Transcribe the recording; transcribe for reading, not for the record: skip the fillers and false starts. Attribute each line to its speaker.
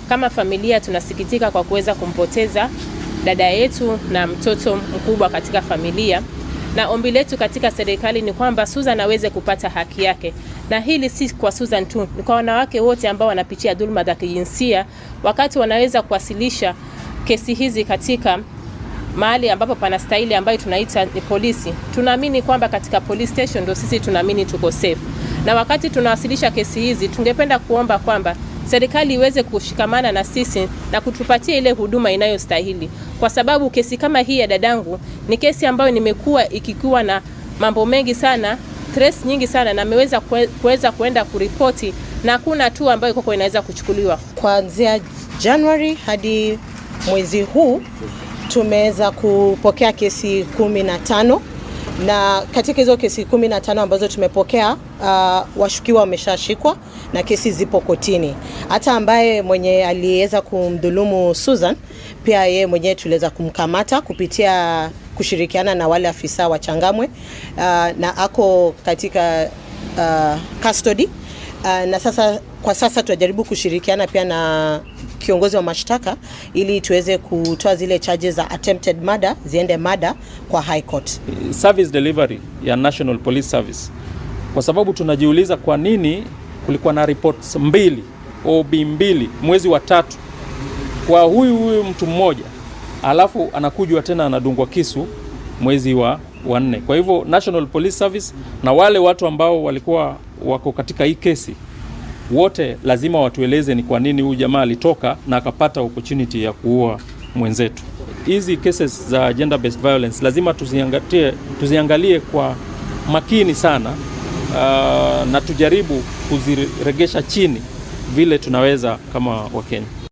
Speaker 1: Kama familia tunasikitika kwa kuweza kumpoteza dada yetu na mtoto mkubwa katika familia, na ombi letu katika serikali ni kwamba Susan aweze kupata haki yake, na hili si kwa Susan tu, ni kwa wanawake wote ambao wanapitia dhuluma za kijinsia, wakati wanaweza kuwasilisha kesi hizi katika mahali ambapo panastahili ambayo tunaita ni polisi. Tunaamini kwamba katika police station ndio sisi tunaamini tuko safe, na wakati tunawasilisha kesi hizi, tungependa kuomba kwamba serikali iweze kushikamana na sisi na kutupatia ile huduma inayostahili, kwa sababu kesi kama hii ya dadangu ni kesi ambayo nimekuwa ikikuwa na mambo mengi sana, stress nyingi sana, na ameweza kuweza kuenda kuripoti na hakuna hatua ambayo koko inaweza kuchukuliwa.
Speaker 2: Kuanzia January hadi mwezi huu tumeweza kupokea kesi 15 na katika hizo kesi 15 ambazo tumepokea, washukiwa wameshashikwa na kesi zipo kotini. Hata ambaye mwenye aliweza kumdhulumu Susan pia yeye mwenyewe tuliweza kumkamata kupitia kushirikiana na wale afisa wa Changamwe, na ako katika custody, na sasa kwa sasa tunajaribu kushirikiana pia na kiongozi wa mashtaka ili tuweze kutoa zile charges za attempted murder ziende murder kwa High Court.
Speaker 3: Service delivery ya National Police Service, kwa sababu tunajiuliza kwa nini kulikuwa na reports mbili, OB mbili mwezi wa tatu kwa huyu huyu mtu mmoja, alafu anakujwa tena anadungwa kisu mwezi wa nne. Kwa hivyo National Police Service na wale watu ambao walikuwa wako katika hii kesi wote lazima watueleze ni kwa nini huyu jamaa alitoka na akapata opportunity ya kuua mwenzetu. Hizi cases za gender based violence lazima tuziangalie, tuziangalie kwa makini sana, na tujaribu kuziregesha chini vile tunaweza kama Wakenya.